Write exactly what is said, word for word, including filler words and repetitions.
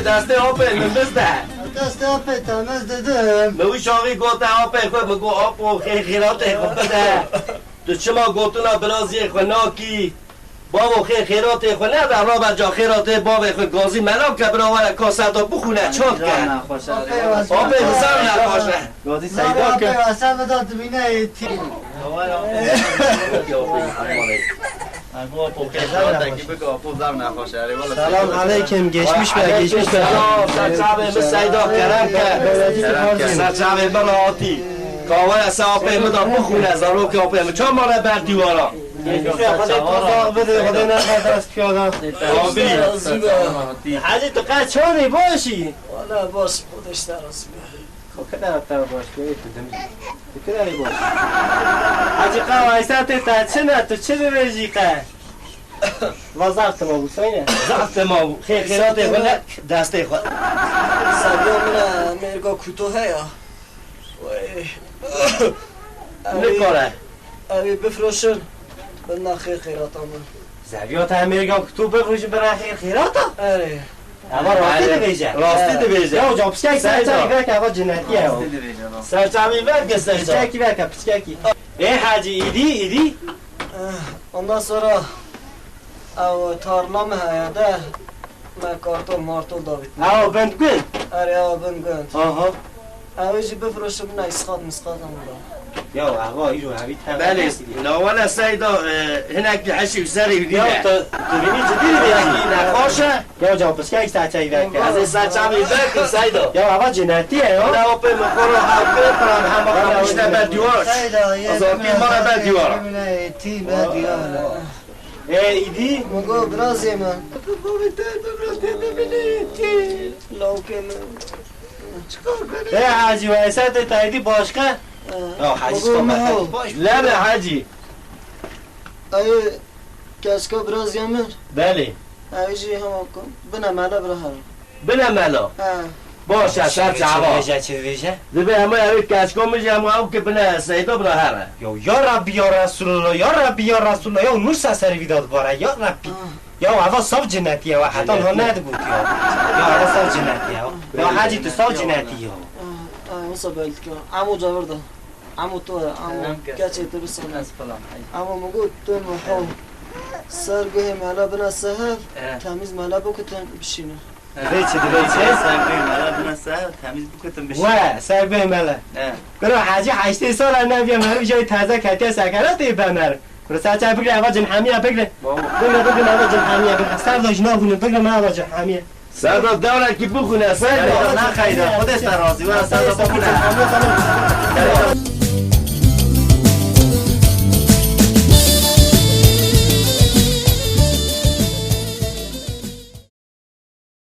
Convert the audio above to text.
Destê apê min bizde. Destê apê te min didim. Min wî çaxî gote apê xwe, min got, "Apo, xê-, xêratê xwe bide." Tu çima gotina biraziyê xwe nakî? Bavo, xê-, xêratê xwe nede, rabe ca xêratê bavê xwe gazî mela ke, bira were kaseta bixwîne, çand ke. Apê bizar nexweş e. Gazî Seyda ke. Apê wese bida dibîne êtî. Selam aleyküm, geçmiş be, geçmiş be. Selam, ser çavê min Seyda, kerem ke. Ser çavê min rahatî. Kawaya se apê min da bixwîne, zarokê apê min. Çawa mane ber dîwara? Geçmiş be, Xwedê to sax bide, Xwedê neke dest piyadan. Amîn. Hecî, tu qet çonî, başî? Wala baş, Xwedê ji te razî be. Xwe kidara te baş, tu ê tu dimî. Tu kidara baş. Hecî, qe waysa tê te çi ne, tu çi dibêjî qe? Va zaf tema bû, seyne. Zaf tema bû. Xê-, xêratê xwe ne, destê xwe. Seviya min e, mêrga kuto heye. Wey. Nikare. Ew ê bifroşin, bidine xêr xêrata min. Zeviya te mêrga kuto bifroşin, bidine xêr xêrata? Erê. Eva rastî dibêje. Rastî dibêje. Ya hocam, piştek Seyda. Serçavî veke, eva cinetî ye. Rastî dibêje, rastî. Serçavî veke Seyda. Piçkekî veke, piçkekî. Ê Hecî, îdî, îdî. Eh, ondan sonra ew tarla me heye de, me kartol martol davêt. Ew bin gund. Erê, ew bin gund. Aha. Ew jî bifroşim, ne îsqat misqat em da. Ya, eva, îro hevî tevî. Belê, lawele Seyda, e, hinek jî heşî serê wî. Ya, tu, tu vînî cidî dibêjî. Nexweş e. Ya, ca piçkek serçavî veke. Ez ê serçavî vekim Seyda. Ya, eva cinetî ye ya. Wala apê min xwe ro hev pê piran, hema xwe işte ber dîwar. Seyda, ye. Azartî mane ber dîwar. Tî ber dîwar. Ê, îdî? Min got, birazê min. Lawkê min. Ê, Hecî, weyse tê te îdî başka? Ya, Hecî, min got, Lere, Hecî. Ew keşka birazê min. Belê. Ew jî hema ku bine mele bira here. Bine mela. He. Baş e, ser çava. Çi dibêje, çi dibêje? Dibe hema ew keçko min jî hema ew ki bine Seyda bira here. Ya, ya Rabbî, ya Resulullah, ya Rabbî, ya Resulullah, ya nûr ser serê vî de dibare, ya Rabbî. Ah. Ya eva saf cinetî ye, we heta niha nedigot ya. Ya eva saf cinetî ye. Ya Hecî, tu saf cinetî ya. Ah, ah, wisa belkî. Emo cavir de. Emo to ye, emo. Selam ke. Keçê te bi selam. Ez falan, hey. Emo min got, tu mi ho. Ser guhê mele bine seher, eh, temîz mele bikutin bişînin. Divê çi, divê çi? Ser guhê mele bine seher, temîz bikutin bişînin. We, ser guhê mele. Eh. Bira Hecî heştê sal e neviye, meriv jayê teze ketiye sekeratê bemer. Bira serçe bigre, eva cin hemiye bigre. Baba. Bigre, bigre, eva cin hemiye bigre. Ser de jina bûne, bigre me eva cin hemiye. Serdar, dewrekî bixwîne, Serdar. Serdar, ne qeyde, Xwedê te razî be, Serdar, bixwîne.